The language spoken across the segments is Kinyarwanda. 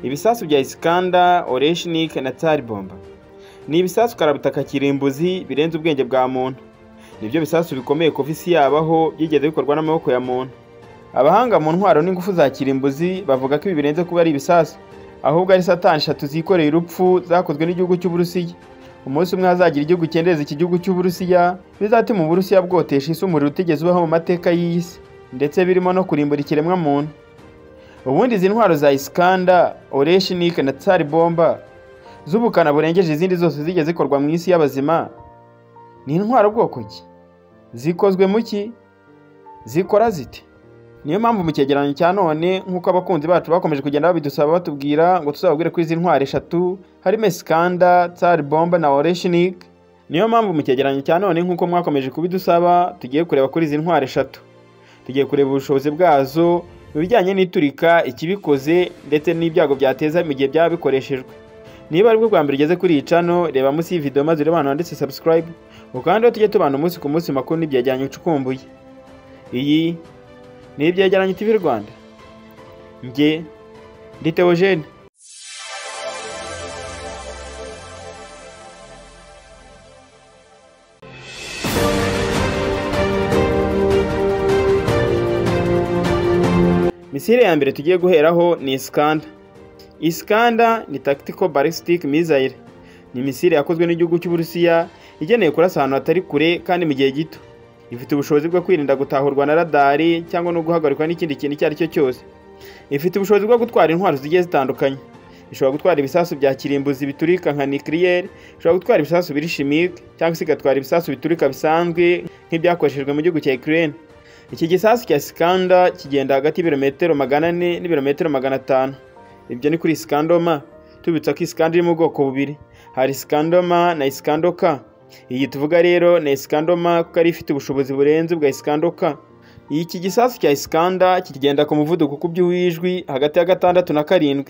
Ibisasu bya Iskander, Oreshnik na Tsar Bomba ni ibisasu karabutaka kirimbuzi birenze ubwenge bwa muntu. Nibyo bisasu bikomeye kuva isi yabaho byigeze bikorwa n'amaboko ya muntu. Abahanga mu ntwaro n'ingufu za kirimbuzi bavuga ko ibi birenze kuba ari ibisasu, ahubwo ari satani eshatu zikoreye urupfu zakozwe n'igihugu cy'Uburusiya. Umunsi umwe hazagira igihugu cyendereza iki gihugu cy'Uburusiya, bizatuma Uburusiya bwotesha isi umuriro utigeze ubaho mu mateka y'iyi si, ndetse birimo no kurimbura ikiremwa muntu. Ubundi izi ntwaro za Iskander, Oreshnik na Tsar Bomba z'ubukana burengeje izindi zose zigeze zikorwa mu isi y'abazima, ni intwaro bwoko ki? Zikozwe mu ki? Zikora zite? Niyo mpamvu mu cyegeranyo cya none, nk'uko abakunzi bacu bakomeje kugenda babidusaba batubwira ngo tuzababwire ko izi ntwaro eshatu harimo Iskander, Tsar Bomba na Oreshnik. Niyo mpamvu mu cyegeranyo cya none, nk'uko mwakomeje kubidusaba, tugiye kureba kuri izi ntwaro eshatu. Tugiye kureba ubushobozi bwazo mu bijyanye n'iturika, ikibikoze ndetse n'ibyago byateza mu gihe byaba bikoreshejwe. Niba aribwo bwa mbere ugeze kuri iyi channel, reba munsi y'iyi video maze urebe ahantu handitse subscribe, ukande tujye tubana umunsi ku munsi makuru n'ibyegeranyo ucukumbuye. Iyi ni Ibyegeranyo TV Rwanda. Njye ndi Theogene. Misile ya mbere tugiye guheraho ni Iskander. Iskander ni tactical ballistic missile. Ni misile yakozwe n'igihugu cy'Uburusiya igenewe kurasa ahantu hatari kure kandi mu gihe gito. Ifite ubushobozi bwo kwirinda gutahurwa na radari cyangwa no guhagarikwa n'ikindi kintu icyo ari cyo cyose. Ifite ubushobozi bwo gutwara intwaro zigiye zitandukanye. Ishobora gutwara ibisasu bya kirimbuzi biturika nka nucleaire, ishobora gutwara ibisasu biri chimique cyangwa se igatwara ibisasu biturika bisanzwe nk'ibyakoreshejwe mu gihugu cya Ukraine. Iki gisasu cya Iskander kigenda hagati y'ibirometero 400 n'ibirometero 500. Ibyo ni kuri Iskander M. Tubitsa ko Iskander iri mu bwoko bubiri, hari Iskander M na Iskander K. Iyi tuvuga rero ni Iskander M kuko ari ifite ubushobozi burenze ubwa Iskander K. Iki gisasu cya Iskander kigenda ku muvuduko ukubye uw'ijwi hagati ya 6 na 7.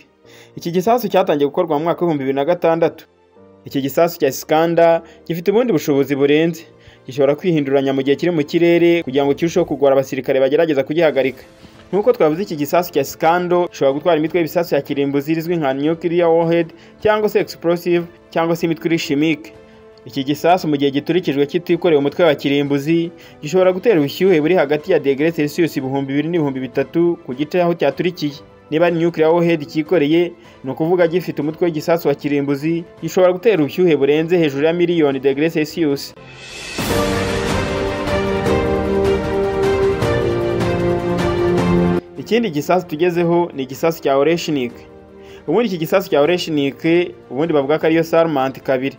Iki gisasu cyatangiye gukorwa mu mwaka w'ibihumbi bibiri na gatandatu. Iki gisasu cya Iskander gifite ubundi bushobozi burenze. Gishobora kwihinduranya mu gihe kiri mu kirere kugira ngo kirusheho kugora abasirikare bagerageza kugihagarika. Nk'uko twavuze, iki gisasu cya Iskander gishobora gutwara imitwe y'ibisasu ya kirimbuzi izwi nka nuclear warhead cyangwa se explosive cyangwa se imitwe iri chimique. Iki gisasu mu gihe giturikijwe kitikoreye umutwe wa kirimbuzi gishobora gutera ubushyuhe buri hagati ya degre Celsius 2000 n'ibihumbi 3000 ku gice aho cyaturikiye. Niba ari nuclear warhead cyikoreye, ni ukuvuga gifite umutwe w'igisasu wa kirimbuzi, gishobora gutera ubushyuhe burenze hejuru ya miliyoni degre Celsius. Ikindi gisasu tugezeho ni igisasu cya Oreshnik. Ubundi iki gisasu cya Oreshnik ubundi bavuga ko ariyo Sarmat kabiri.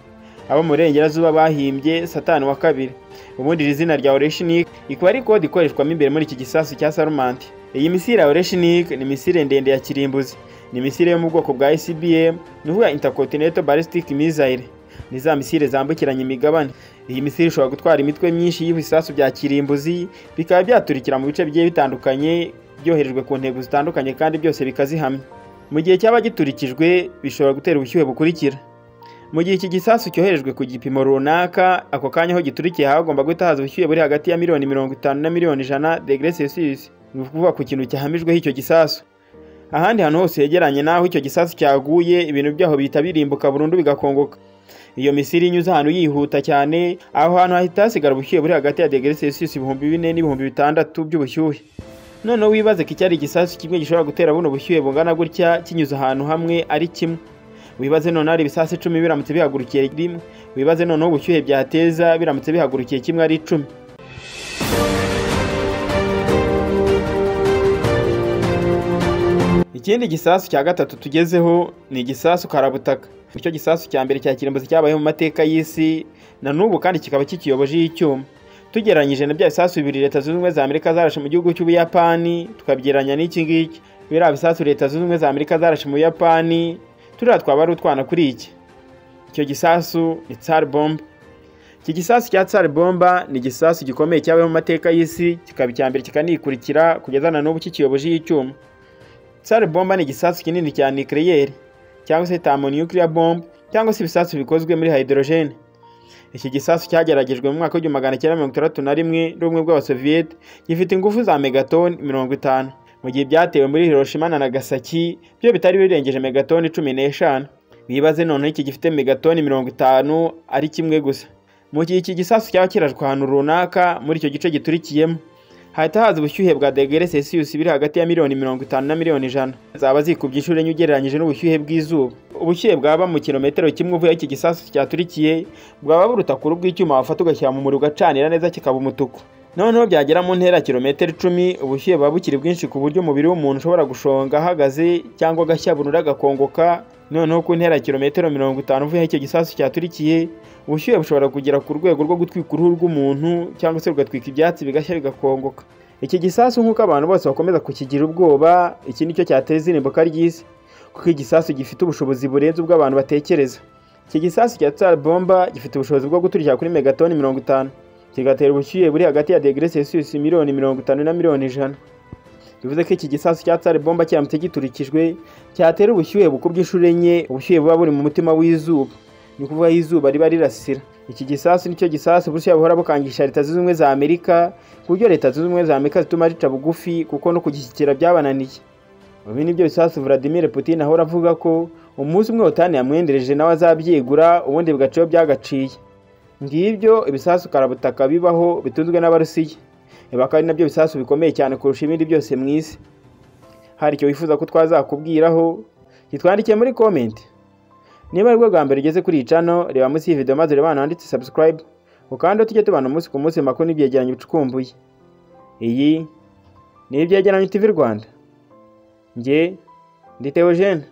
Abo mu burengerazuba bahimbye Satani wa kabiri. Ubundi iri zina rya Oreshnik ikaba ari kode ikoreshwamo imbere muri iki gisasu cya Sarmat. Iyi misile ya Oreshnik ni misile ndende ya kirimbuzi. Ni misile yo mu bwoko bwa ICBM, ni ukuvuga Intercontinental Ballistic Missile. Ni za misile zambukiranya imigabane. Iyi misile ishobora gutwara imitwe myinshi y'ibisasu bya kirimbuzi bikaba byaturikira mu bice bigiye bitandukanye, byoherejwe ku ntego zitandukanye kandi byose bikazihamya. Mu gihe cyaba giturikijwe bishobora gutera ubushyuhe bukurikira. Mu gihe iki gisasu cyoherejwe ku gipimo runaka, ako kanya aho giturikiye hagomba guhita haza ubushyuhe buri hagati ya miliyoni 50 na miliyoni 100 degre Celsius, ni ukuvuga ku kintu cyahamijweho icyo gisasu. Ahandi hantu hose hegeranye n'aho icyo gisasu cyaguye, ibintu byaho bihita birimbuka burundu bigakongoka. Iyo misiri inyuze ahantu yihuta cyane, aho hantu hahita hasigara ubushyuhe buri hagati ya degre Celsius 4000 n'ibihumbi 6000 by'ubushyuhe. Noneho wibaze ko icyari igisasu kimwe gishobora gutera buno bushyuhe bungana gutya kinyuze ahantu hamwe ari kimwe. Wibaze noneho ari ibisasu 10 biramutse bihagurukiye rimwe. Wibaze noneho ubushyuhe byateza biramutse bihagurukiye kimwe ari 10. Ikindi gisasu cya gatatu tugezeho ni igisasu karabutaka. Icyo gisasu cya mbere cya kirimbuzi cyabayeho mu mateka y'isi na n'ubu kandi kikaba kikiyoboje icyuma. Tugereranyije na bya bisasu bibiri Leta Zunze Ubumwe za Amerika zarashe mu gihugu cy'Ubuyapani, tukabyeranya n'iki ngiki. Biriya bisasu Leta Zunze Ubumwe za Amerika zarashe mu Buyapani, turiya twaba ari utwana kuri iki. Icyo gisasu ni Tsar Bomba. Iki gisasu cya Tsar Bomba ni igisasu gikomeye cyabayeho mu mateka y'isi, kikaba icya mbere kikanikurikira kugeza na n'ubu kikiyoboje icyuma. Tsar Bomba ni igisasu kinini cya nucleaire cyangwa se thermonuclear bomb cyangwa se ibisasu bikozwe muri hydrogen. Iki gisasu cyageragejwe mu mwaka w'igihumbi 1961 n'ubumwe bw'Abasoviyete, gifite ingufu za megaton 50. Mu gihe byatewe muri Hiroshima na Nagasaki byo bitari birengeje megatoni 15. Bibaze noneho iki gifite megatoni 50 ari kimwe gusa. Mu gihe iki gisasu cyaba kirajwe ahantu runaka muri icyo gice giturikiyemo, hahita haza ubushyuhe bwa degere Celsius biri hagati ya 50,000,000 na 100,000,000, zaba zikubye inshuro enye ugereranyije n'ubushyuhe bw'izuba. Ubushyuhe bwaba mu kilometero kimwe uvuye aho iki gisasu cyaturikiye bwaba buruta kure ubw'icyuma wafata ugashyira mu muriro ugacanira neza kikaba umutuku. Noneho byagera mu ntera kilometero 10, ubushyuhe buba bukiri bwinshi ku buryo umubiri w'umuntu ushobora gushonga ahagaze cyangwa agashya burundu agakongoka. Noneho ku ntera kilometero 50 uvuye aho icyo gisasu cyaturikiye, ubushyuhe bushobora kugera ku rwego rwo gutwika uruhu rw'umuntu cyangwa se rugatwika ibyatsi bigashya bigakongoka. Iki gisasu nk'uko abantu bose bakomeza kukigira ubwoba, iki nicyo cyateza irimbuka ry'isi, kuko igisasu gifite ubushobozi burenze ubw'abantu batekereza. Iki gisasu cya Tsar Bomba gifite ubushobozi bwo guturikira kuri megatoni 50, kigatera ubushyuhe buri hagati ya degere Celsius 50,000,000 na 100,000,000. Bivuze ko iki gisasu cya Tsar Bomba kiramutse giturikijwe cyatera ubushyuhe bukubye inshuro enye ubushyuhe buba buri mu mutima w'izuba, ni ukuvuga aho izuba riba rirasira. Iki gisasu nicyo gisasu Uburusiya buhora bukangisha Leta Zunze Ubumwe za Amerika, ku buryo Leta Zunze Ubumwe za Amerika zituma rica bugufi kuko no kugishyikira byabananiye. Ibi nibyo bisasu Vladimir Putin ahora avuga ko umunsi umwe OTAN yamwendereje nawe azabyigura, ubundi bigacaho byagaciye. Ngibyo ibisasu karabutaka bibaho bitunzwe n'Abarusiya. Ibi akaba ari nabyo bisasu bikomeye cyane kurusha ibindi byose mu isi. Hari icyo wifuza ko twazakubwiraho, kitwandikiye muri comment. Niba aribwo bwa mbere ugeze kuri iyi channel, reba munsi y'iyi video maze urebe ahantu handitse subscribe, ukande tujye tubana umunsi ku munsi makuru n'ibyegeranyo bicukumbuye. Iyi ni Ibyegeranyo TV Rwanda. Njye ndi Theogene.